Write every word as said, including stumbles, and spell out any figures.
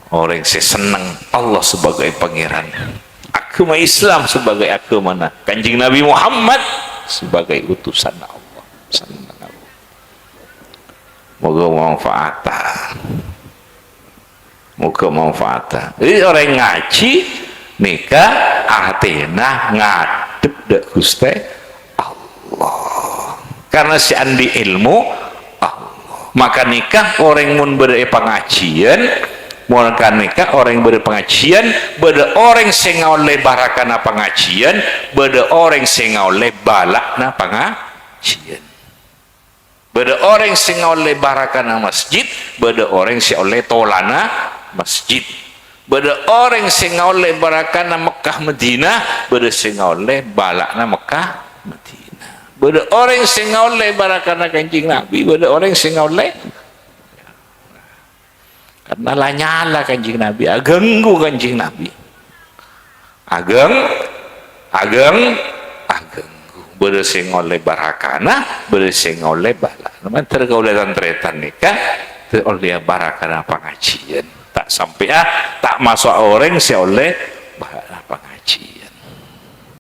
Orèng sè senneng Allah sebagai Pangèran, aghâma Islam sebagai aghâmana Kanjeng Nabi Muhammad sebagai utusanna Allah. Senneng Allah. Moghâ manfaata. Moghâ manfaata. Jadi, orèng ngajhi nèka atèna ngadhep dâ' Ghustè Allah. Karna sè andi' èlmo, Allah. Maka nèka orèng mon bâdâ è pangajhiyân, mon ka nèka orèng bâdâ pangajhiyân, bâdâ orèng sè ngaollè barakana pangajhiyân, bâdâ orèng sè ngaollè bala'na pangajhiyân. Bâdâ orèng sè ngaollè barakana masjid, bâdâ orèng sè ollè tolana masjid. Bâdâ orèng sè ngaollè barakana Mekkah Madinah, bâdâ sè ngaollè bala'na Mekkah Madinah. Bâdâ orèng sè ngaollè barakana Kanjeng Nabi, bâdâ orèng sè ngaollè, karna la nyala Kanjeng Nabi, aghânggu Kanjeng Nabi. Aghâng-, aghâng-, aghânggu. Bâdâ sè ngaollè barakana, bâdâ sè ngaollè bala. Mandhâr kaulâ tan-tarètan nèka, ta' ollè barakana pangajhiyân. Ta' sampèyan, ta' maso' orèng sè ollè